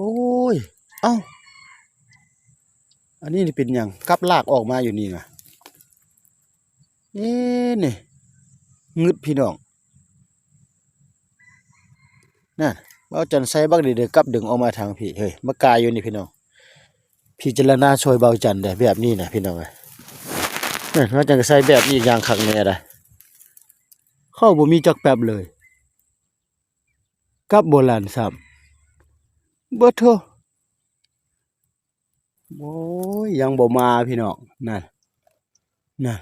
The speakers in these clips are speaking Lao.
ໂອ້ຍ ເອົ້າ ອັນນີ້ນີ້ເປັນຫຍັງ ກັບລາກອອກມາຢູ່ນີ້ນະ? ເອ ນີ້ ງຶດພີ່ນ້ອງ ນັ້ນ ເບົາຈັນໃສ່ບັກນີ້ເດີ ກັບດຶງອອກມາທາງພີ້ ເຮີ້ຍ ມາກາຍຢູ່ນີ້ພີ່ນ້ອງ. ພິຈາລະນາຊ່ອຍເບົາຈັນເດີ ແບບນີ້ນະພີ່ນ້ອງເອີຍ. ນັ້ນ ເຮົາຈັ່ງໃສ່ແບບນີ້ຢ່າງຄັກແນ່ໄດ໋. ເຂົາບໍ່ມີຈັກແປັບເລີຍ ກັບບໍ່ລັ່ນຊ້ຳ ເບີດໂທ້. ໂອ້ຍ ຍັງບໍ່ມາພີ່ນ້ອງ ນັ້ນ ນັ້ນ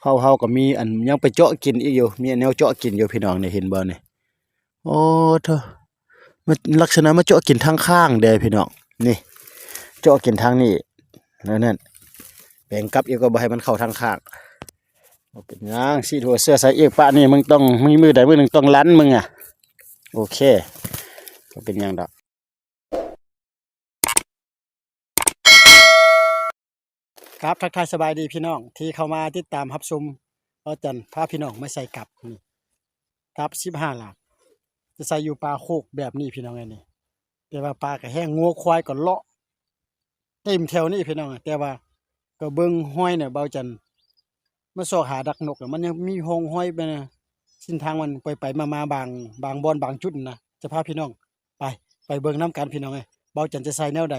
ເຂົາເຮົາກໍມີອັນ ຍັງໄປເຈາະກິນອີກຢູ່ ມີແນວເຈາະກິນຢູ່ພີ່ນ້ອງ ນີ້ເຫັນບໍ່ນີ້? ໂອ້ໂທ້ ມັນລັກສະນະມາເຈາະກິນທາງຂ້າງເດ້ພີ່ນ້ອງ ນີ້ ເຈາະກິນທາງນີ້ ນັ້ນ ນັ້ນ ແປງກັບອີກ ກໍບໍ່ໃຫ້ມັນເຂົ້າທາງຂ້າງ. ບໍ່ເປັນຫຍັງ ສີດຫົວເສື້ອໃສ່ອີກ ປະນີ້ ມຶງຕ້ອງ ມີມື້ໃດມື້ໜຶ່ງຕ້ອງລັນມຶງອະ. ໂອເຄ ບໍ່ເປັນຫຍັງດອກ. ຄັບ ທັກທາຍສະບາຍດີພີ່ນ້ອງທີ່ເຂົ້າມາຕິດຕາມຮັບຊົມ ເບົາຈັນພາພີ່ນ້ອງມາໃສ່ກັບ ນີ້ ກັບສິບຫ້າຫຼັກ ຈະໃສ່ຢູ່ປ່າໂຄກແບບນີ້ພີ່ນ້ອງເອີຍນີ້. ແຕ່ວ່າປ່າກໍແຫ້ງ ງົວຄວາຍກໍເລາະເຕັມແຖວນີ້ພີ່ນ້ອງ ແຕ່ວ່າກໍເບິ່ງຮອຍນີ້ ເບົາຈັນມາຊອກຫາດັກນົກ ມັນຍັງມີຮ່ອງຮອຍໄປນະ ເສັ້ນທາງມັນໄປໆມາໆ ບາງ ບາງບ່ອນບາງຈຸດນະ ຈະພາພີ່ນ້ອງ ໄປ ໄປເບິ່ງນຳກັນພີ່ນ້ອງເອີຍ ເບົາຈັນຈະໃສ່ແນວໃດ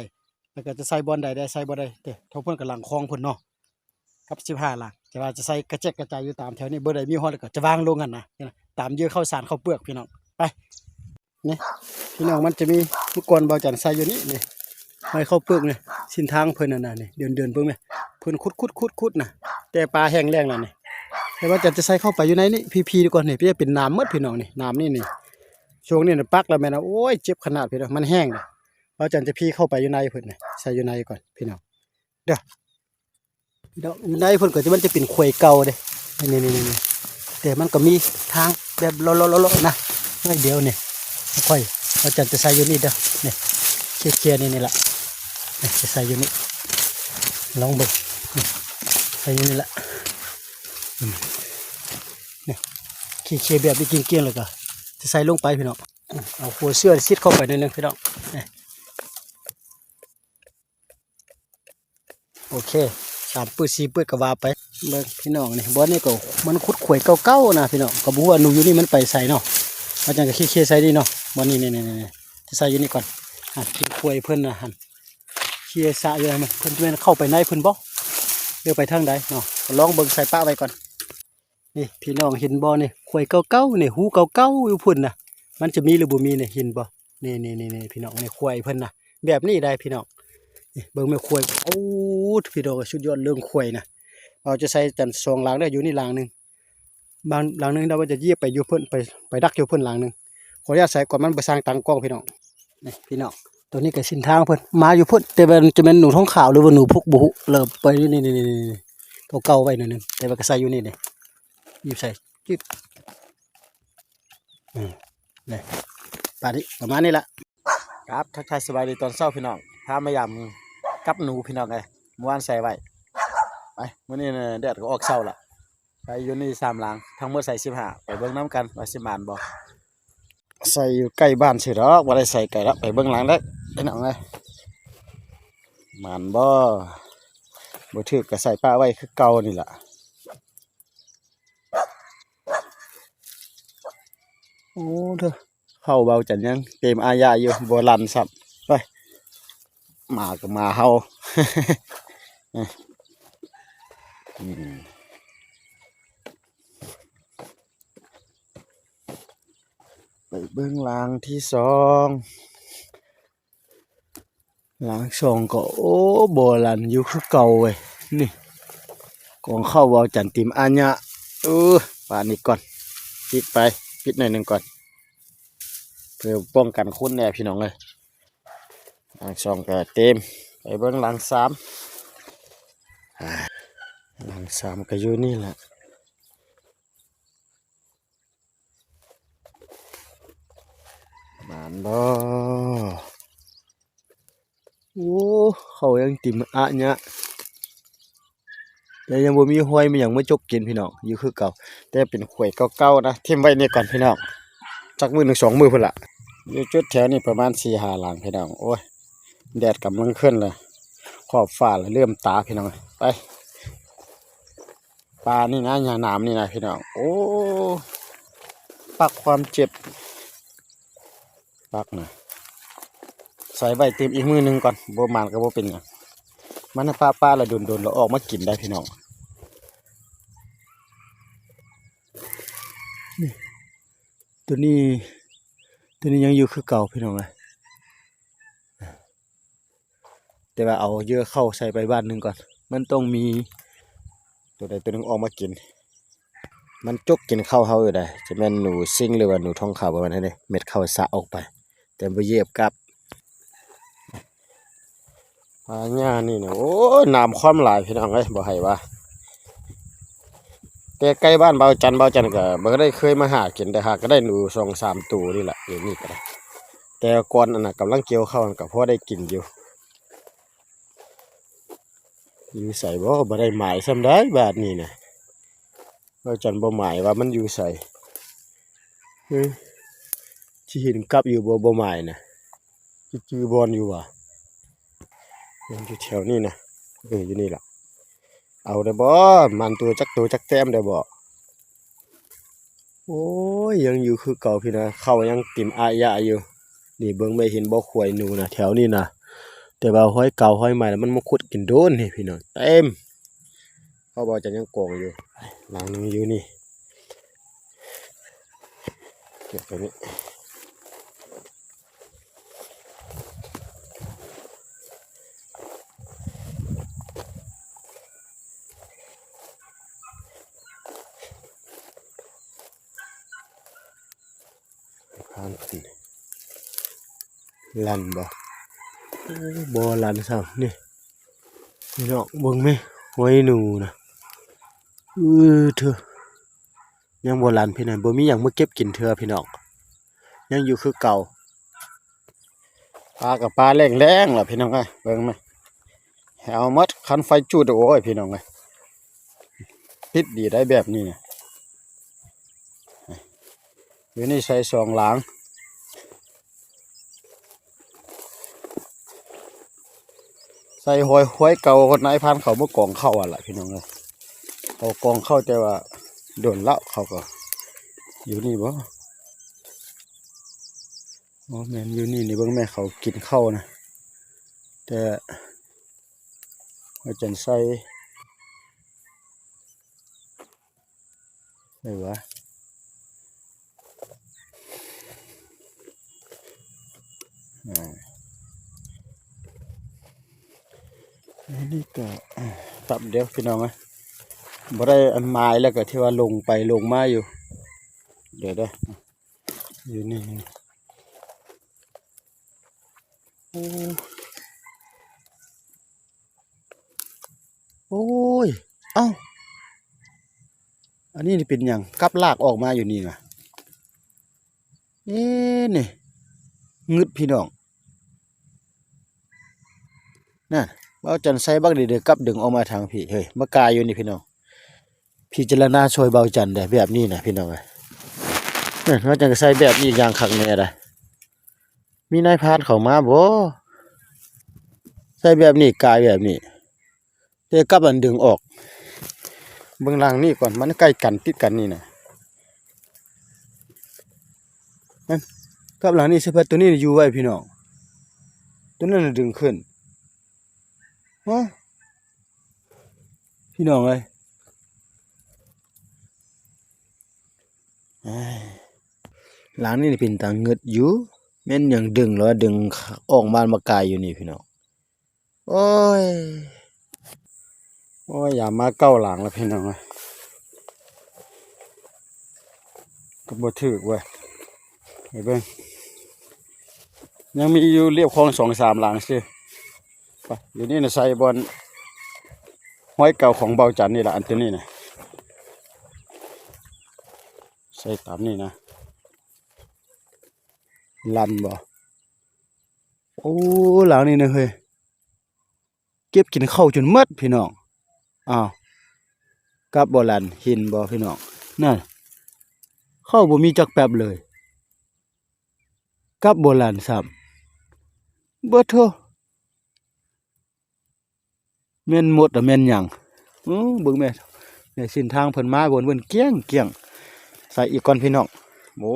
ແລ້ວກໍຈະໃສ່ບ່ອນໃດໄດ້ ໃສ່ບໍ່ໄດ້ເດ້ ເທົ່າເພິ່ນກຳລັງຄອງເພິ່ນເນາະ ກັບສິບຫ້າຫຼັກ ແຕ່ວ່າຈະໃສ່ກະແຈກກະຈາຍຢູ່ຕາມແຖວນີ້ ເບີໃດມີຮອດແລ້ວກໍຈະວາງລົງຫັ້ນນະ ຕາມເຍື່ອເຂົ້າສານເຂົ້າເປືອກພີ່ນ້ອງ ໄປ ນີ້ພີ່ນ້ອງ ມັນຈະມີ ເມື່ອກ່ອນເບົາຈັນໃສ່ຢູ່ນີ້ ນີ້ ໄມ້ເຂົ້າປຶກນີ້ ເສັ້ນທາງເພິ່ນນັ້ນນະ ນີ້ ເດີນໆເບິ່ງແມ ເພິ່ນຂຸດໆໆນະ ແຕ່ປ່າແຫ້ງແລ້ງແລ້ວນີ້ ແຕ່ວ່າຈະ ຈະໃສ່ເຂົ້າໄປຢູ່ໃນນີ້ ພີໆກ່ອນນີ້ ເປັນໜາມໝົດພີ່ນ້ອງນີ້ ໜາມນີ້ນີ້ ຊ່ວງນີ້ນະປັກແລ້ວແມ່ນ ໂອ້ຍ ເຈັບຂະໜາດພີ່ນ້ອງ ມັນແຫ້ງເດ້ ເບົາຈັນຈະພີເຂົ້າໄປຢູ່ໃນເພິ່ນນີ້ ໃສ່ຢູ່ໃນກ່ອນພີ່ນ້ອງເດີ. ດອກຢູ່ໃນເພິ່ນກໍຈະ ມັນຈະເປັນຂວາຍເກົ່າເດ້ ນີ້ໆໆ ແຕ່ມັນກໍມີທາງແບບເລາະໆໆນະ ໜ້ອຍດຽວນີ້ ຄ່ອຍ ເຮົາຈະ ຈະໃສ່ຢູ່ນີ້ເດີ ນີ້ ເຄຍໆ ນີ້ ນີ້ລະ ນີ້ ຈະໃສ່ຢູ່ນີ້ ລອງເບິ່ງ ນີ້ ໃສ່ຢູ່ນີ້ລະ ອືມ ນີ້ ເຄຍໆ ແບບນີ້ກ້ຽງໆ ແລ້ວກໍຈະໃສ່ລົງໄປພີ່ນ້ອງ ເອົາຫົວເສື້ອຊິດເຂົ້າໄປໜ້ອຍໜຶ່ງພີ່ນ້ອງ ນີ້. ໂອເຄ ສາມປຶດ ສີ່ປຶດກໍວ່າໄປ ເບິ່ງພີ່ນ້ອງນີ້ ບ່ອນນີ້ກໍມັນຂຸດຂວາຍເກົ່າໆນະພີ່ນ້ອງ ກໍບໍ່ຮູ້ວ່າໜູຢູ່ນີ້ມັນໄປໃສເນາະ ວ່າຈັ່ງກໍເຄຍໆໃສ່ນີ້ເນາະ ບ່ອນນີ້ ນີ້ໆ ຈະໃສ່ຢູ່ນີ້ກ່ອນ ຫັ້ນ ເຄຍຂວາຍເພິ່ນນະ ຫັ້ນ ເຄຍສະຢູ່ຫັ້ນ ເພິ່ນແມ່ນເຂົ້າໄປໃນເພິ່ນບໍ່ ຫຼືໄປທາງໃດເນາະ ກໍລອງເບິ່ງ ໃສ່ປະໄວ້ກ່ອນ. ນີ້ພີ່ນ້ອງເຫັນບໍ່ນີ້ ຂວາຍເກົ່າໆນີ້ ຮູເກົ່າໆຢູ່ພຸ້ນນະ ມັນຈະມີຫຼືບໍ່ມີນີ້ ເຫັນບໍ່ ນີ້ໆໆ ພີ່ນ້ອງ ນີ້ຂວາຍເພິ່ນນະ ແບບນີ້ໄດ໋ພີ່ນ້ອງ ນີ້ເບິ່ງແມ່ຂວາຍ ໂອ້ ພີ່ນ້ອງ ສຸດຍອດເລື່ອງຂວາຍນະ ເຮົາຈະໃສ່ຈັນສອງຫຼັງເດີ ຢູ່ນີ້ຫຼັງໜຶ່ງ ບາງຫຼັງໜຶ່ງເຮົາຈະຢຽບໄປຢູ່ເພິ່ນ ໄປ ໄປດັກຢູ່ເພິ່ນຫຼັງໜຶ່ງ ຂໍອະນຸຍາດໃສ່ກ່ອນ ມັນບໍ່ຊ່າງຕັ້ງກ້ອງພີ່ນ້ອງ ນີ້ພີ່ນ້ອງ ຕົວນີ້ກໍເສັ້ນທາງເພິ່ນ ມາຢູ່ພຸ້ນ ແຕ່ວ່າຈະແມ່ນໜູທ້ອງຂາວ ຫຼືວ່າໜູພຸກ ບໍ່ຮູ້ ແລ້ວໄປຢູ່ນີ້ໆໆ ເກົ່າໆໄວ້ໜ້ອຍໜຶ່ງ ແຕ່ວ່າກໍໃສ່ຢູ່ນີ້ນີ້ ຢູ່ໃສ ຈຶ່ບ ອືມ ນີ້ ປານນີ້ ປະມານນີ້ລະ ຄັບ ທັກທາຍສະບາຍດີຕອນເຊົ້າພີ່ນ້ອງ ພາມາຢາມກັບໜູພີ່ນ້ອງເອີຍ ມື້ວານໃສ່ໄວ້ ໄປ ມື້ນີ້ແດດກໍອອກເຊົ້າລະ ໃສ່ຢູ່ນີ້ສາມຫຼັງ ທັງໝົດໃສ່ສິບຫ້າ ໄປເບິ່ງນຳກັນວ່າຊິໝານບໍ່. ໃສ່ຢູ່ໃກ້ບ້ານຊື່ດອກ ບໍ່ໄດ້ໃສ່ໄກດອກ ໄປເບິ່ງຫຼັງເດີພີ່ນ້ອງເອີຍ ໝານບໍ່ ບໍ່ຖືກກໍໃສ່ປະໄວ້ຄືເກົ່ານີ້ລະ ໂອ້ເດີ ເຂົ້າເບົາຈັນຍັງເຕັມອາຍະຢູ່ ບໍ່ລັ່ນຊ້ຳ ໄປ ໝາກໍໝາເຫົ່າ ອືມ. ໄປເບິ່ງຫຼັງທີສອງ ຫຼັງສອງກໍ ໂອ້ ບໍ່ລັ່ນຢູ່ຄືເກົ່າເວີຍ ນີ້ ກອງເຂົ້າເບົາຈັນເຕັມອາຍະ ເອີ ປານນີ້ກ່ອນ ປິດໄປ ປິດໜ້ອຍໜຶ່ງກ່ອນ ເພື່ອປ້ອງກັນຄົນແດ່ພີ່ນ້ອງເອີຍ. ຫຼັງສອງກໍເຕັມ ໄປເບິ່ງຫຼັງສາມ ອາ ຫຼັງສາມກໍຢູ່ນີ້ແຫຼະ ໝານບໍ່ ໂອ້ ເຂົ້າຍັງເຕັມອາຍະ ແຕ່ຍັງບໍ່ມີຮອຍມີຫຍັງມາຈົກກິນພີ່ນ້ອງ ຢູ່ຄືເກົ່າ ແຕ່ເປັນຂວາຍເກົ່າໆນະ ຖິ້ມໄວ້ນີ້ກ່ອນພີ່ນ້ອງ ຈັກມື້ໜຶ່ງສອງມື້ພຸ້ນລະ ຢູ່ຈຸດແຖວນີ້ປະມານສີ່ຫ້າຫຼັງພີ່ນ້ອງ. ໂອ້ຍ ແດດກຳລັງຂຶ້ນແລ້ວ ຂອບຟ້າລະເລີ່ມຕາພີ່ນ້ອງ. ໄປ ປ່ານີ້ນະ ຫຍ້າໜາມນີ້ນະພີ່ນ້ອງ. ໂອ້ ປັກຄວາມເຈັບ ປັກນະ ໃສ່ໄວ້ຕື່ມອີກມື້ໜຶ່ງກ່ອນ ບໍ່ໝານກໍບໍ່ເປັນຫຍັງ. ມັນປະປະລະດົນໆ ລະອອກມາກິນໄດ້ພີ່ນ້ອງ. ນີ້ ໂຕນີ້ ໂຕນີ້ຍັງຢູ່ຄືເກົ່າພີ່ນ້ອງເອີຍ. ແຕ່ວ່າເອົາເຫຍື່ອເຂົ້າໃສ່ໄປບາດໜຶ່ງກ່ອນ ມັນຕ້ອງມີໂຕໃດໂຕໜຶ່ງອອກມາກິນ. ມັນຈົກກິນເຂົ້າເຮົາຢູ່ໃດ໋ ຈະແມ່ນໜູຊິງ ຫຼືວ່າໜູທອງຂາວປະມານນັ້ນເດ້. ເມັດເຂົ້າສະອອກໄປ ແຕ່ບໍ່ເຫຢີບກັບ. ປ່າຫຍ້ານີ້ນະ ໂອ້ຍ ນ້ຳຄວາມຫຼາຍພີ່ນ້ອງເອີຍ ບໍ່ໃຫ້ວ່າ. ແຕ່ໃກ້ບ້ານບ່າວຈັນ ບ່າວຈັນກໍບໍ່ໄດ້ເຄີຍມາຫາກິນ ແຕ່ຫາກໍໄດ້ໜູສອງສາມໂຕນີ້ລະ ຢູ່ນີ້ກໍໄດ້. ແຕ່ກ່ອນອັນນະ ກຳລັງກ່ຽວເຂົ້າ ກໍພໍໄດ້ກິນຢູ່. ຢູ່ໃສບໍ? ບໍ່ໄດ້ໝາຍສ່ຳໃດບາດນີ້ນະ. ເວົ້າຈັ່ງບໍ່ໝາຍວ່າມັນຢູ່ໃສ. ເອີ ຊິເຫັນກັບຢູ່ບໍ່? ບໍ່ໝາຍນະ. ຊິຈື່ບ່ອນຢູ່ຫວາ? ມັນຢູ່ແຖວນີ້ນະ. ເອີ ຢູ່ນີ້ລະ. ເອົາໄດ້ບໍ່? ມັນໂຕຈັກໂຕຈັກແຕ້ມໄດ້ບໍ່? ໂອ້ຍ ຍັງຢູ່ຄືເກົ່າພີ່ນະ. ເຂົ້າຍັງເຕັມອາຍະຢູ່. ນີ້ເບິ່ງແມ່ເຫັນບໍ່ ຄວາຍໜູນະ ແຖວນີ້ນະ. ແຕ່ວ່າຮອຍເກົ່າຮອຍໃໝ່ລະ ມັນມາຂຸດກິນໂດນນີ້ພີ່ນ້ອງ ເຕັມ. ເຂົາບອກຈະຍັງກອງຢູ່. ຫຼັງໜຶ່ງຢູ່ນີ້ ເກັບໄປນີ້. ຜ່ານຂຶ້ນ ລັນບໍ່? ໂອ້ ບໍ່ລັນຊ້ຳນີ້. ພີ່ນ້ອງເບິ່ງແມະ ຮອຍໜູນະ. ອື ເທີ ຍັງບໍ່ລັນພີ່ນ້ອງ. ບໍ່ມີຫຍັງມາເກັບກິນເທື່ອພີ່ນ້ອງ ຍັງຢູ່ຄືເກົ່າ. ປາກໍປາແລ້ງໆ ລະພີ່ນ້ອງເອີຍ. ເບິ່ງມາ ແຫ້ວໝົດ ຄັນໄຟຈູດ ໂອ້ຍ ພີ່ນ້ອງເອີຍ ພິດດີໄດ໋ແບບນີ້ນະ. ຢູ່ນີ້ໃສ່ສອງຫຼັງ ໃສ່ຮອຍຄວາຍເກົ່າ ນາຍພານເຂົາມາກອງເຂົ້າຫັ້ນລະພີ່ນ້ອງເອີຍ. ເຂົາກອງເຂົ້າແຕ່ວ່າດົນແລ້ວ ເຂົາກໍຢູ່ນີ້ບໍ? ອໍ ແມ່ນຢູ່ນີ້ນີ້. ເບິ່ງແມ່ເຂົາກິນເຂົ້ານະ ແຕ່ວ່າຈັ່ງໃສ່ ໄດ້ຫວາ? ອ່າ ອັນນີ້ກໍ ແປັບດຽວພີ່ນ້ອງເອີຍ ບໍ່ໄດ້ອັນໝາຍແລ້ວກໍທີ່ວ່າລົງໄປລົງມາຢູ່. ດຽວເດີ ຢູ່ນີ້ ໂອ້ ໂອ້ຍ ເອົ້າ ອັນນີ້ນີ້ເປັນຫຍັງ ກັບລາກອອກມາຢູ່ນີ້ນະ? ເອ ນີ້ ງຶດພີ່ນ້ອງ ນັ້ນ ເວົ້າຈັ່ງໃສ່ບັກເດີໆ ກັບດຶງອອກມາທາງພີ້ ເຮີ້ຍ ມາກາຍຢູ່ນີ້ພີ່ນ້ອງ. ພິຈາລະນາຊ່ວຍເບົາຈັນແດ່ ແບບນີ້ນະພີ່ນ້ອງເອີຍ. ເອີ ເຮົາຈັ່ງໃສ່ແບບນີ້ຢ່າງຄັກແນ່ໄດ໋. ມີນາຍພານເຂົ້າມາບໍ່? ໃສ່ແບບນີ້ ກາຍແບບນີ້ ແຕ່ກັບອັນດຶງອອກ. ເບິ່ງຫຼັງນີ້ກ່ອນ ມັນໃກ້ກັນ ຕິດກັນນີ້ນະ. ນັ້ນ ກັບຫຼັງນີ້ ສະເພາະໂຕນີ້ຢູ່ໄວ້ພີ່ນ້ອງ ໂຕນັ້ນນະດຶງຂຶ້ນ. ຮະ ພີ່ນ້ອງເອີຍ ເອີຍ ຫຼັງນີ້ເປັນຕາງຶດຢູ່ ແມ່ນຫຍັງດຶງ ຫຼືວ່າດຶງອອກມາ ມາກາຍຢູ່ນີ້ພີ່ນ້ອງ. ໂອ້ຍ ໂອ້ຍ ຢາມມາເກົ້າຫຼັງແລ້ວພີ່ນ້ອງເອີຍ ກໍບໍ່ຖືກເວີ້ຍ. ໄປເບິ່ງ ຍັງມີຢູ່ລຽບຄອງສອງສາມຫຼັງຊື່. ໄປ ຢູ່ນີ້ນະ ໃສ່ບ່ອນຮອຍເກົ່າຂອງເບົາຈັນນີ້ລະ ອັນຕົວນີ້ນະ ໃສ່ຕາມນີ້ນະ. ລັນບໍ່? ໂອ້ ຫຼັງນີ້ນະເຮີ້ຍ ເກັບກິນເຂົ້າຈົນໝົດພີ່ນ້ອງ. ອ້າວ ກັບບໍ່ລັນ ເຫັນບໍ່ພີ່ນ້ອງ? ນັ້ນ ເຂົ້າບໍ່ມີຈັກແປັບເລີຍ. ກັບບໍ່ລັນຊ້ຳ. ເບິດໂທ ແມ່ນມົດ ແມ່ນຫຍັງ? ເອີ ເບິ່ງແມ່ ແມ່ ເສັ້ນທາງເພິ່ນມາວົນໆ ກ້ຽງໆ. ໃສ່ອີກກ່ອນພີ່ນ້ອງ. ໂອ້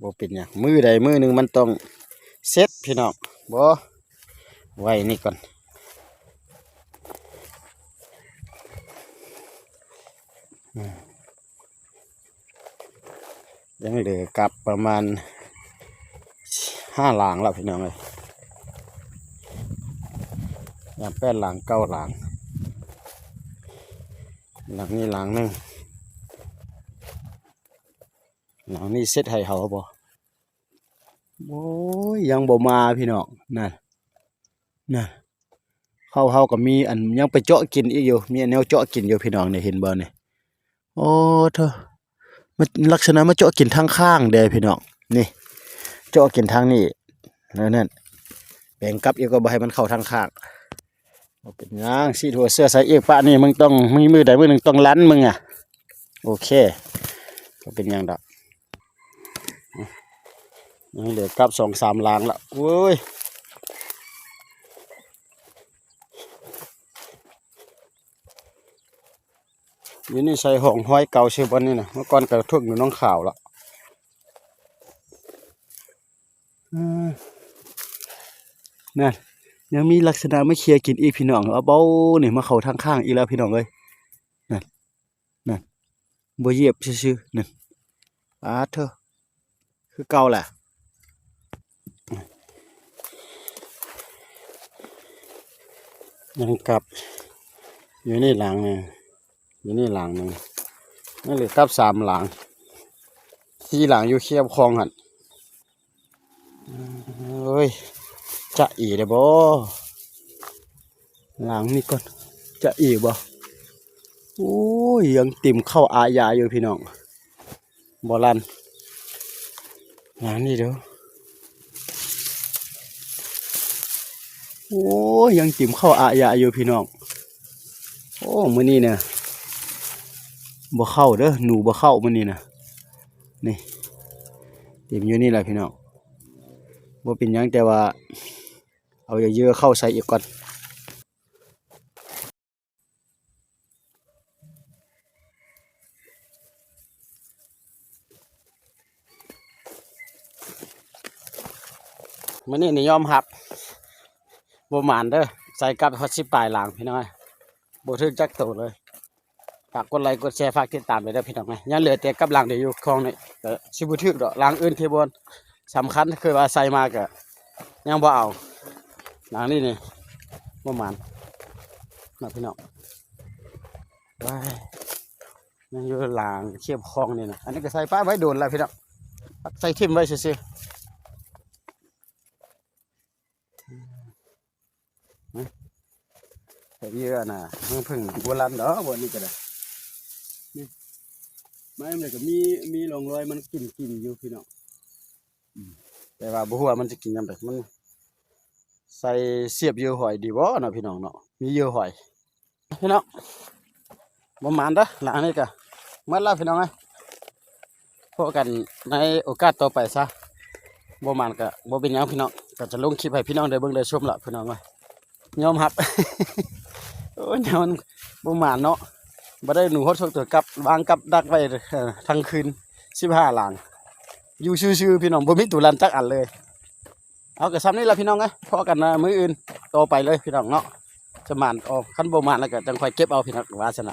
ບໍ່ເປັນຫຍັງ ມື້ໃດມື້ໜຶ່ງມັນຕ້ອງເສັດພີ່ນ້ອງ. ບໍ່ ໄວ້ນີ້ກ່ອນ. ອືມ ຍັງເຫຼືອກັບປະມານຫ້າຫຼັງແລ້ວພີ່ນ້ອງເອີຍ. ຍັງແປດຫຼັງ ເກົ້າຫຼັງ. ຫຼັງນີ້ຫຼັງໜຶ່ງ. ຫຼັງນີ້ເສັດໃຫ້ເຮົາບໍ່? ໂອ້ຍ ຍັງບໍ່ມາພີ່ນ້ອງ. ນັ້ນ ນັ້ນ ເຂົ້າເຮົາກໍມີອັນຍັງໄປເຈາະກິນອີກຢູ່ ມີອັນແນວເຈາະກິນຢູ່ພີ່ນ້ອງ ນີ້ເຫັນບໍ່ນີ້? ໂອ້ໂທ້ ມັນລັກສະນະມາເຈາະກິນທາງຂ້າງເດ້ພີ່ນ້ອງ. ນີ້ ເຈາະກິນທາງນີ້ ນັ້ນ ແປງກັບອີກ ກໍບໍ່ໃຫ້ມັນເຂົ້າທາງຂ້າງ. ບໍ່ເປັນຫຍັງ ສີດຫົວເສື້ອໃສ່ອີກ. ປະນີ້ມຶງຕ້ອງມີມື້ໃດມື້ໜຶ່ງຕ້ອງລັນມຶງອະ. ໂອເຄ ບໍ່ເປັນຫຍັງດອກ. ຍັງເຫຼືອກັບສອງສາມຫຼັງລະ. ໂອ້ຍ ຢູ່ນີ້ໃສ່ຮ່ອງຮອຍເກົ່າຊື່ບ່ອນນີ້ນະ. ເມື່ອກ່ອນກໍເຖິງຢູ່ໜອງຂາວລະ. ເອີ ນັ້ນ ຍັງມີລັກສະນະມາເຄຍກິນອີກພີ່ນ້ອງ. ເອົາເບົານີ້ມາເຂົ້າທາງຂ້າງອີກແລ້ວພີ່ນ້ອງເອີຍ. ນັ້ນ ນັ້ນ ບໍ່ຢຽບຊື່ໆ ນັ້ນ. ປາດໂທ້ ຄືເກົ່າແຫຼະ. ຍັງກັບຢູ່ນີ້ຫຼັງໜຶ່ງ ຢູ່ນີ້ຫຼັງໜຶ່ງ. ຍັງເຫຼືອກັບສາມຫຼັງ ສີ່ຫຼັງຢູ່ເຂດຄອງຫັ້ນ. ໂອ້ຍ ຈະເອໄດ້ບໍ່? ລ້າງນີ້ກ່ອນ ຈະເອບໍ່? ໂອ້ຍ ຍັງເຕັມເຂົ້າອາຢາຢູ່ພີ່ນ້ອງ. ບໍ່ລັນ ລ້າງນີ້ເດີ້. ໂອ້ຍ ຍັງເຕັມເຂົ້າອາຢາຢູ່ພີ່ນ້ອງ. ໂອ້ ມື້ນີ້ນະ ບໍ່ເຂົ້າເດີ້ ໜູບໍ່ເຂົ້າມື້ນີ້ນະ. ນີ້ ເຕັມຢູ່ນີ້ແຫຼະພີ່ນ້ອງ. ບໍ່ເປັນຫຍັງ ແຕ່ວ່າເອົາເຢີເຂົ້າໃສ່ອີກກ່ອນ. ມື້ນີ້ນີ້ຍອມຮັບ ບໍ່ໝານເດີ້ ໃສ່ກັບຮອດສິບປາຍຫຼັງພີ່ນ້ອງເອີຍ ບໍ່ຖືກຈັກໂຕເລີຍ. ຝາກກົດໄລກົດແຊ ຝາກຕິດຕາມໄດ້ເດີ້ພີ່ນ້ອງເອີຍ. ຍັງເຫຼືອແຕ່ກັບຫຼັງດຽວຢູ່ຄອງນີ້ ກໍຊິບໍ່ຖືກດອກ. ຫຼັງອື່ນທີ່ບໍ່ສຳຄັນ ຄືວ່າໃສ່ມາກໍຍັງບໍ່ເອົາ. ຫຼັງນີ້ນີ້ບໍ່ໝານເນາະພີ່ນ້ອງ. ວ້າຍ ຍັງຢູ່ຫຼັງຄຽບຄອງນີ້ນະ. ອັນນີ້ກໍໃສ່ປະໄວ້ດົນແລ້ວພີ່ນ້ອງ ໃສ່ຖິ້ມໄວ້ຊື່ໆ. ເອີ ເຫື່ອນະ ມັນເພິ່ງບໍ່ລັນດອກ ບ່ອນນີ້ກໍໄດ້. ນີ້ ໄມ້ມັນກໍມີ ມີຮ່ອງຮອຍມັນກິນໆຢູ່ພີ່ນ້ອງ. ອືມ ແຕ່ວ່າບໍ່ຮູ້ວ່າມັນຈະກິນຍາມໃດ. ມັນໃສ່ສຽບເຫຍື່ອຫອຍດີບໍ່ເນາະພີ່ນ້ອງເນາະ ມີເຫຍື່ອຫອຍ. ພີ່ນ້ອງ ບໍ່ໝານເດີ້ ຫຼັງນີ້ກະໝົດແລ້ວພີ່ນ້ອງເອີຍ. ພົບກັນໃນໂອກາດຕໍ່ໄປຊະ ບໍ່ໝານກະບໍ່ເປັນຫຍັງພີ່ນ້ອງ ກະຈະລົງຄລິບໃຫ້ພີ່ນ້ອງໄດ້ເບິ່ງໄດ້ຊົມລະພີ່ນ້ອງເອີຍ. ຍອມຮັບ ໂອ້ຍ ແນວມັນບໍ່ໝານເນາະ ບໍ່ໄດ້ໜູຮອດສອງໂຕກັບ ວາງກັບດັກໄວ້ ເອີ ທັງຄືນສິບຫ້າຫຼັງ ຢູ່ຊື່ໆ ພີ່ນ້ອງ ບໍ່ມີໂຕລັນຈັກອັນເລີຍ. ເອົາ ກໍຊ່ຳນີ້ລະພີ່ນ້ອງເອີຍ ພໍ້ກັນມື້ອື່ນຕໍ່ໄປເລີຍພີ່ນ້ອງເນາະ. ຈະໝານ ອໍ ຄັນບໍ່ໝານແລ້ວກໍຈັ່ງຄ່ອຍເກັບເອົາພີ່ນ້ອງ ວ່າຊັ້ນນະ.